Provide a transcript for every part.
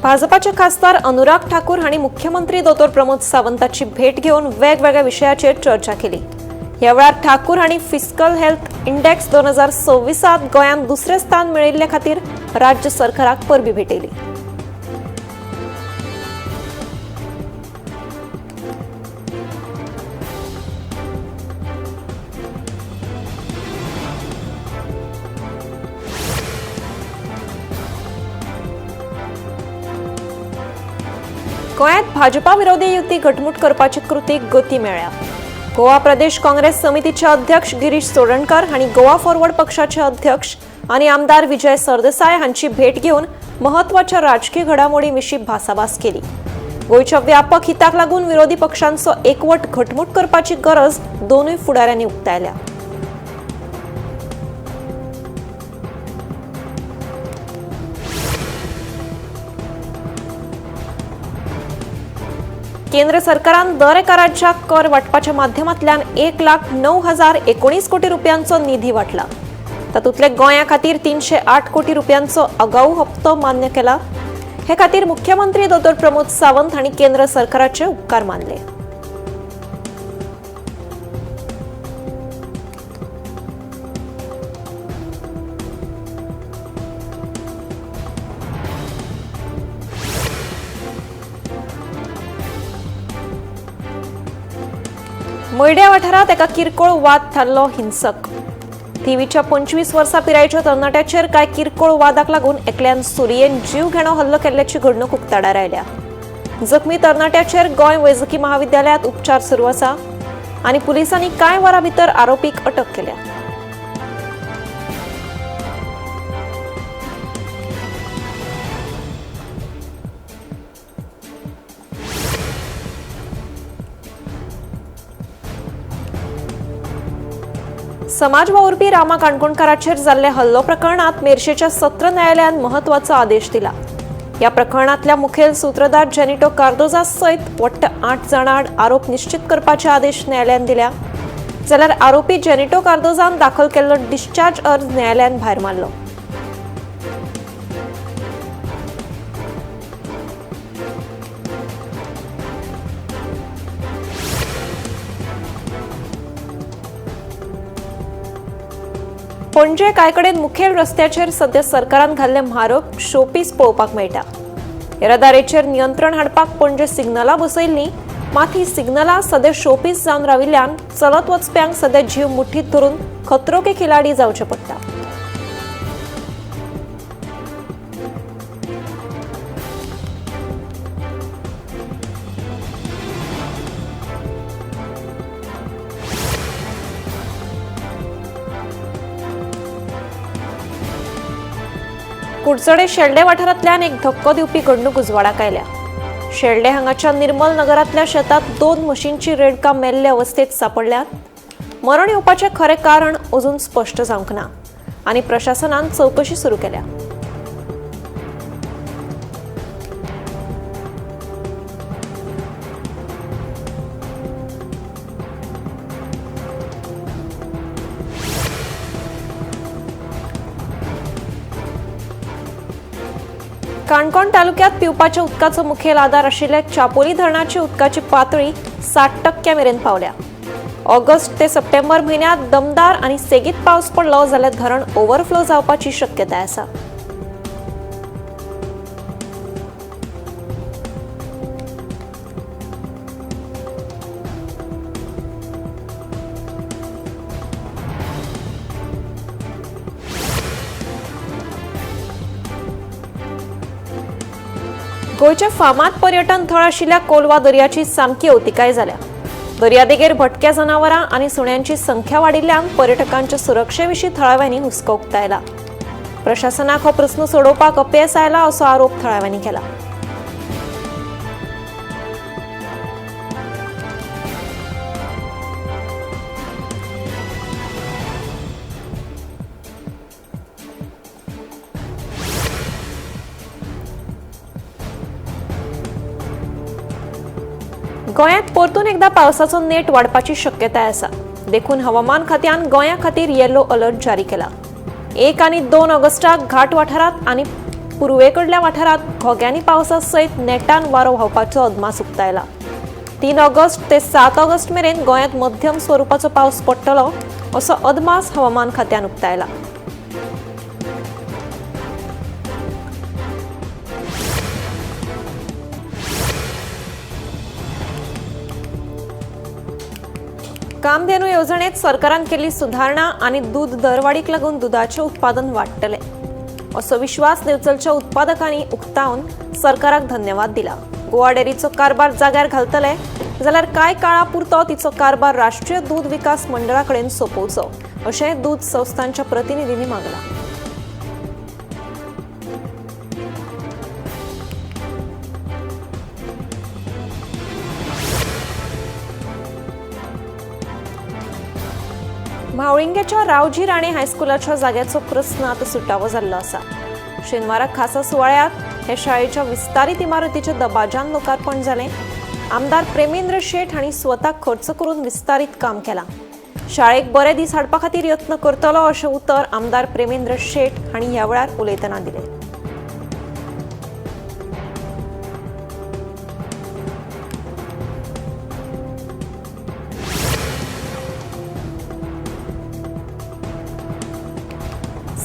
भाजपाचे खासदार अनुराग ठाकूर हांणी मुख्यमंत्री दोतोर प्रमोद सावंताची भेट घेवन वेगवेगळ्या विशयाचेर चर्चा केली. ह्या वेळार ठाकूर हांणी फिस्कल हेल्थ इंडेक्स 2026 गोंयांत दुसरें स्थान मेळिल्ले खातीर राज्य सरकाराक परबीं भेटयली. गोंयांत भाजपा विरोधी युती घटमूट करपाची कृतीक गती मेळ्ळ्या. गोवा प्रदेश काँग्रेस समितीचे अध्यक्ष गिरीश चोडणकर हांणी गोवा फॉरवर्ड पक्षाचे अध्यक्ष आनी आमदार विजय सरदेसाय हांची भेट घेवन महत्वाच्या राजकीय घडामोडीं विशीं भासाभास केली. गोंयच्या व्यापक हिताक लागून विरोधी पक्षांचो एकवट घटमूट करपाची गरज दोनूय फुडाऱ्यांनी उक्तायल्या. केंद्र सरकारान दर एका राज्याक कर वाटपाच्या माध्यमांतल्यान 1,09,019 कोटी रुपयांचो निधी वाटला. तातूंतले गोंया खातीर 308 कोटी रुपयांचो आगाऊ हप्तो मान्य केला. हे खातीर मुख्यमंत्री दोतोर प्रमोद सावंत हांणी केंद्र सरकाराचे उपकार मानले. मयड्या वाठारांत एका किरकोळ वाद थारलो हिंसक. थिवीच्या 25 वर्सां पिरायेच्या तरणाट्याचेर कांय किरकोळ वादाक लागून एकल्यान सुरयेन जीव घेणो हल्लो केल्ल्याची घडणूक उक्ताडार आयल्या. जखमी तरणाट्याचेर गोंय वैजकी महाविद्यालयांत उपचार सुरू आसा आनी पुलिसांनी कांय वरां भितर आरोपीक अटक केल्या. समाज वावुरपी रामा काणकोणकाराचेर जाल्ले हल्लो प्रकरणात मेरशेच्या सत्र न्यायालयान महत्वाचो आदेश दिला. ह्या प्रकरणांतल्या मुखेल सूत्रधार जेनिटो कार्दोजा सयत वट्ट 8 जाणां आड आरोप निश्चित करपाचे आदेश न्यायालयान दिल्या. जाल्यार आरोपी जेनिटो कार्दोजान दाखल केल्लो डिस्चार्ज अर्ज न्यायालयान भायर मारलो. पणजे कांय कडेन मुखेल रस्त्याचेर सद्या सरकारान घाल्ले म्हारग शोपीस पळोवपाक मेळटा. येरादारीचेर नियंत्रण हाडपाक पणजे सिग्नलां बसयल्लीं, मात ही सिग्नलां सद्या शोपीस जावन राविल्ल्यान चलत वचप्यांक सद्या जीव मुठीत धरून खतरो के खिलाडी जावचें पडटा. कुडचडे शेल्डे वाठारांतल्यान एक धक्को दिवपी घडणूक उजवाडाक आयल्या. शेल्डे हांगाच्या निर्मल नगरांतल्या शेतांत 2 म्हशींची रेडकां मेल्ले अवस्थेत सांपडल्यात. मरण येवपाचें खरें कारण अजून स्पश्ट जावंक ना आनी प्रशासनान चवकशी सुरू केल्या. काणकोण तालुक्यात पिवपाच्या उदकाचो मुखेल आदार आशिल्ल्या चापोली धरणाची उदकाची पातळी 60% मेरेन पावल्या. ऑगस्ट ते सप्टेंबर म्हयन्यांत दमदार आनी सेगीत पावस पडलो जाल्यार धरण ओव्हरफ्लो जावपाची शक्यताय आसा. गोंयच्या फामाद पर्यटन थळ आशिल्ल्या कोलवा दर्याची सामकी अवतिकाय जाल्या. दर्यादेगेर भटक्या जनावरां आनी सुण्यांची संख्या वाडिल्ल्यान पर्यटकांच्या सुरक्षे विशीं थळाव्यांनी हुस्को उक्तायला. प्रशासनाक हो प्रस्न सोडोवपाक अपेस आयला असो आरोप थळाव्यांनी केला. गोंयांत परतून एकदा पावसाचो नेट वाडपाची शक्यताय आसा. देखून हवामान खात्यान गोंया खातीर येलो अलर्ट जारी केला. 1 आनी 2 ऑगस्टाक घाट वाठारांत आनी पुर्वेकडल्या वाठारांत घोग्यांनी पावसा सयत नेटान वारो व्हांवपाचो अदमास उक्तायला. 3 ऑगस्ट ते 7 ऑगस्ट मेरेन गोंयांत मध्यम स्वरुपाचो पावस पडटलो असो अदमास हवामान खात्यान उक्तायला. कामधेनू येवजणेत सरकारान केल्ली सुदारणा आनी दूद दरवाडीक लागून दुदाचें उत्पादन वाडटलें असो विश्वास दिवचलच्या उत्पादकांनी उक्तावन सरकाराक धन्यवाद दिला. गोवा डेअरीचो कारभार जाग्यार घालतले जाल्यार कांय काळा पुरतो तिचो कारभार राष्ट्रीय दूद विकास मंडळा कडेन सोंपोवचो अशें दूद संस्थांच्या प्रतिनिधींनी मागलां. म्हावळिंगेच्या रावजी राणे हायस्कुलाच्या जाग्याचो प्रस्न आतां सुटावो जाल्लो आसा. शेनवारा खासा सुवाळ्यात हे शाळेच्या विस्तारीत इमारतीचें दबाज्यान लोकार्पण जालें. आमदार प्रेमेंद्र शेट हांणी स्वता खर्च करून विस्तारीत काम केलां. शाळेक बरे दीस हाडपा खातीर यत्न करतलो अशें उतर आमदार प्रेमेंद्र शेट हांणी ह्या वेळार उलयतना दिलें.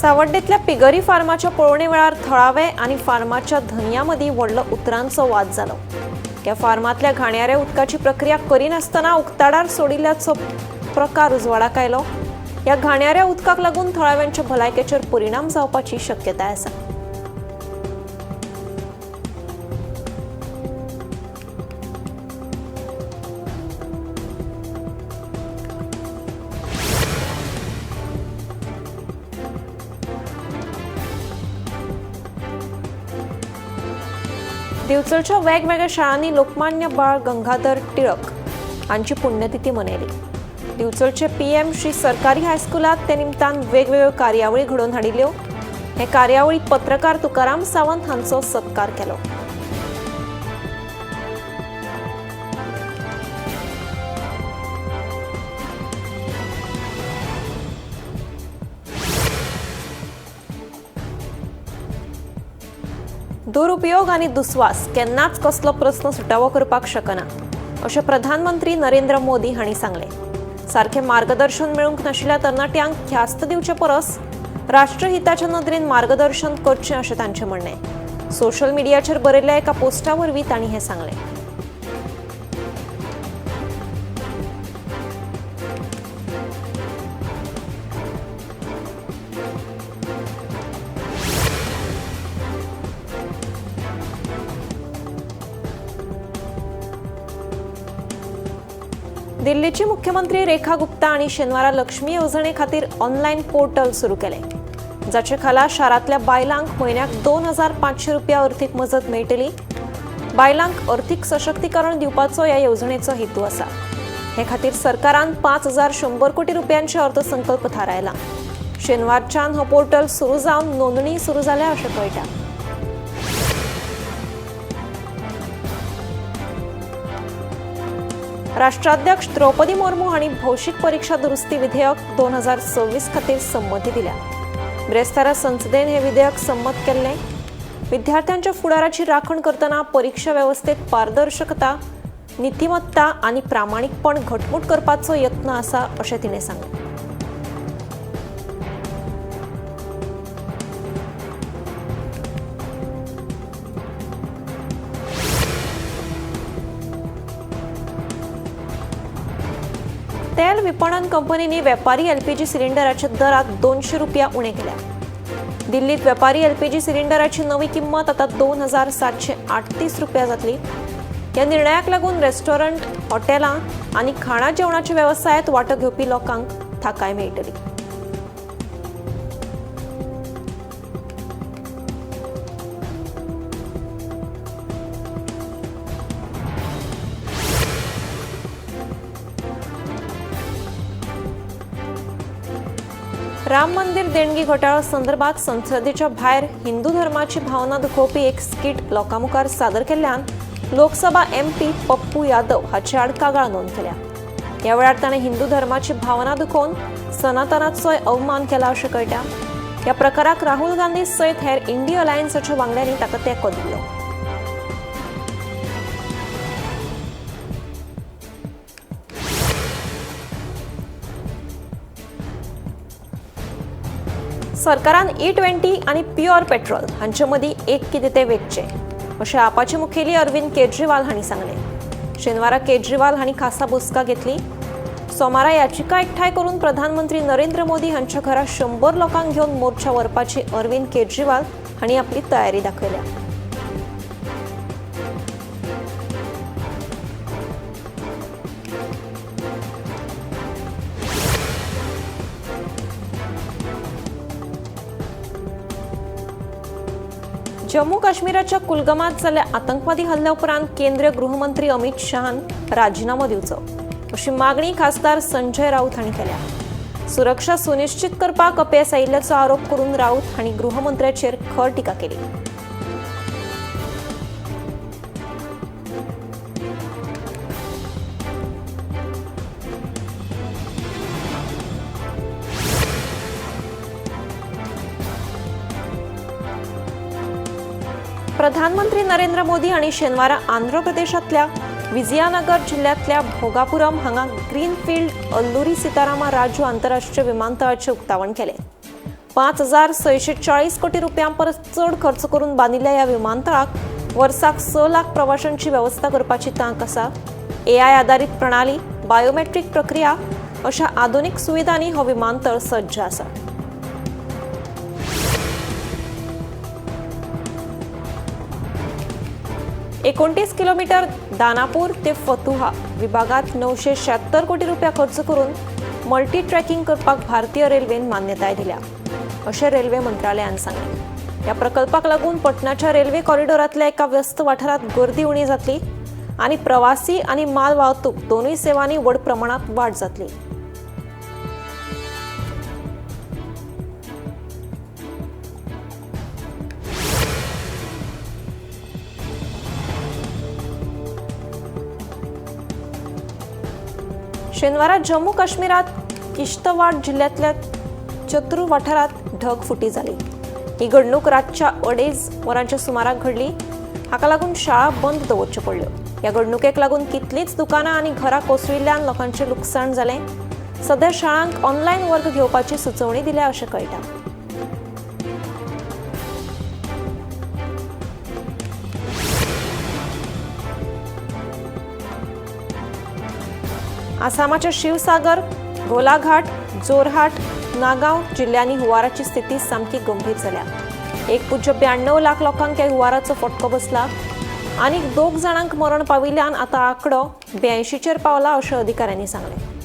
सावड्डेंतल्या पिगरी फार्माच्या पळोवणे वेळार थळावे आनी फार्माच्या धनया मदीं व्हडलो उतरांचो वाद जालो. ह्या फार्मांतल्या घाणयाऱ्या उदकाची प्रक्रिया करिनासतना उक्ताडार सोडिल्ल्याचो प्रकार उजवाडाक आयलो. ह्या घाणयाऱ्या उदकाक लागून थळाव्यांच्या भलायकेचेर परिणाम जावपाची शक्यताय आसा. दिवचलच्या वेगवेगळ्या शाळांनी लोकमान्य बाळ गंगाधर टिळक हांची पुण्यतिथी मनयली. दिवचलचे PM श्री सरकारी हायस्कुलात ते निमतान वेगवेगळ्यो कार्यावळी घडोवन हाडिल्ल्यो. हे कार्यावळीत पत्रकार तुकाराम सावंत हांचो सत्कार केलो. दुरुपयोग आनी दुस्वास केन्नाच कसलो प्रस्न सुटावो करपाक शकना अशें प्रधानमंत्री नरेंद्र मोदी हांणी सांगलें. सारकें मार्गदर्शन मेळूंक नाशिल्ल्या तरणाट्यांक ख्यास्त दिवचे परस राष्ट्रहिताच्या नदरेन मार्गदर्शन करचें अशें तांचें म्हणणें. सोशल मिडियाचेर बरयल्ल्या एका पोस्टा वरवीं तांणी हें सांगलें. दिल्लीची मुख्यमंत्री रेखा गुप्ता आनी शेनवारा लक्ष्मी येवजणे खातीर ऑनलायन पोर्टल सुरू केलें, जाचे खाला शारांतल्या बायलांक म्हयन्याक 2500 रुपया अर्थीक मजत मेळटली. बायलांक अर्थीक सशक्तीकरण दिवपाचो ह्या येवजणेचो हेतू आसा. हे खातीर सरकारान 5100 कोटी रुपयांचे अर्थसंकल्प थारायला. शेनवारच्यान हो पोर्टल सुरू जावन नोंदणी सुरू जाल्या अशें कळटा. राष्ट्राध्यक्ष द्रौपदी मुर्मू हांणी भौशीक परीक्षा दुरुस्ती विधेयक 2026 खातीर संमती दिल्या. ब्रेस्तारा संसदेन हे विधेयक संमत केल्लें. विद्यार्थ्यांच्या फुडाराची राखण करतना परीक्षा वेवस्थेत पारदर्शकता, नीतिमत्ता आनी प्रामाणीकपण घटमूट करपाचो यत्न आसा अशें तिणें सांगलें. तेल विपणन कंपनींनी वेपारी एलपीजी सिलिंडराच्या दरात 200 रुपया उणे केल्या. दिल्लीत वेपारी एलपीजी सिलिंडराची नवी किंमत आता 2738 रुपया जातली. ह्या निर्णयाक लागून रेस्टॉरंट, हॉटेलां आनी खाणा जेवणाच्या वेवसायांत वांटो घेवपी लोकांक थाकाय मेळटली. राम मंदिर देणगी घोटाळा संदर्भात संसदेच्या भायर हिंदू धर्माची भावना दुखोवपी एक स्किट लोकां मुखार सादर केल्ल्यान लोकसभा MP Pappu Yadav हाचे आड कागाळ नोंद केल्या. ह्या वेळार ताणें हिंदू धर्माची भावना दुखोवन सनातनाचोय अवमान केला अशें कळटा. ह्या प्रकाराक राहुल गांधी सयत हेर इंडिया अलायन्साच्या वांगड्यांनी ताका तेंको दिल्लो। सरकारान E20 आनी प्युअर पेट्रोल हांचे मदीं एक कितें तें वेंचचें अशें आपाचे मुखेली अरविंद केजरीवाल हांणी सांगलें। शेनवारा केजरीवाल हांणी खासा बसका घेतली। सोमारा याचिका एकठांय करून प्रधानमंत्री नरेंद्र मोदी हांच्या घरा 100 लोकांक घेवन मोर्चा व्हरपाची अरविंद केजरीवाल हांणी आपली तयारी दाखयल्या। जम्मू काश्मीराच्या कुलगमात जाल्ल्या आतंकवादी हल्ल्या उपरांत केंद्रीय गृहमंत्री अमित शहान राजीनामो दिवचो अशी मागणी खासदार संजय राऊत हांणी केल्या। सुरक्षा सुनिश्चित करपाक अपेस आयिल्ल्याचो आरोप करून राऊत हांणी गृहमंत्र्याचेर खर टिका केली। प्रधानमंत्री नरेंद्र मोदी हांणी शेनवारा आंध्र प्रदेशांतल्या विजयानगर जिल्ह्यांतल्या भोगापुरम हांगा ग्रीनफिल्ड अल्लुरी सीतारामा राजू आंतरराष्ट्रीय विमानतळाचें उक्तावण केलें। 5640 कोटी रुपयां परस चड खर्च करून बांदिल्ल्या ह्या विमानतळाक वर्साक 6 लाख प्रवाशांची वेवस्था करपाची तांक आसा। AI आधारित प्रणाली, बायोमेट्रीक प्रक्रिया अशा आधुनिक सुविधांनी हो विमानतळ सज्ज आसा। 29 किलोमीटर दानापूर ते फतुहा विभागात 976 कोटी रुपया खर्च करून मल्टी ट्रॅकिंग करपाक भारतीय रेल्वेन मान्यताय दिल्या अशें रेल्वे मंत्रालयान सांगलें। ह्या प्रकल्पाक लागून पटनाच्या रेल्वे कॉरिडोरांतल्या एका व्यस्त वाठारांत गर्दी उणी जातली आनी प्रवासी आनी माल वाहतूक दोनूय सेवांनी व्हड प्रमाणात वाड जातली। शेनवारा जम्मू काश्मीरात किश्तवाड जिल्ह्यांतल्या चत्रू वाठारात ढगफुटी जाली। ही घडणूक रातच्या 2:30 वरांच्या सुमाराक घडली। हाका लागून शाळा बंद दवरच्यो पडल्यो। ह्या घडणुकेक लागून कितलींच दुकानां आनी घरां कोसळिल्ल्यान लोकांचें लुकसाण जालें। सध्या शाळांक ऑनलायन वर्ग घेवपाची सुचोवणी दिल्या अशें कळटा। आसामाच्या शिवसागर, गोलाघाट, जोरहाट, नागांव जिल्ह्यांनी हुंवाराची स्थिती सामकी गंभीर जाल्या। 1.92 लाख लोकांक ह्या हुंवाराचो फटको बसला आनी 2 जाणांक मरण पाविल्ल्यान आतां आंकडो 82चेर पावला अशें अधिकाऱ्यांनी सांगलें।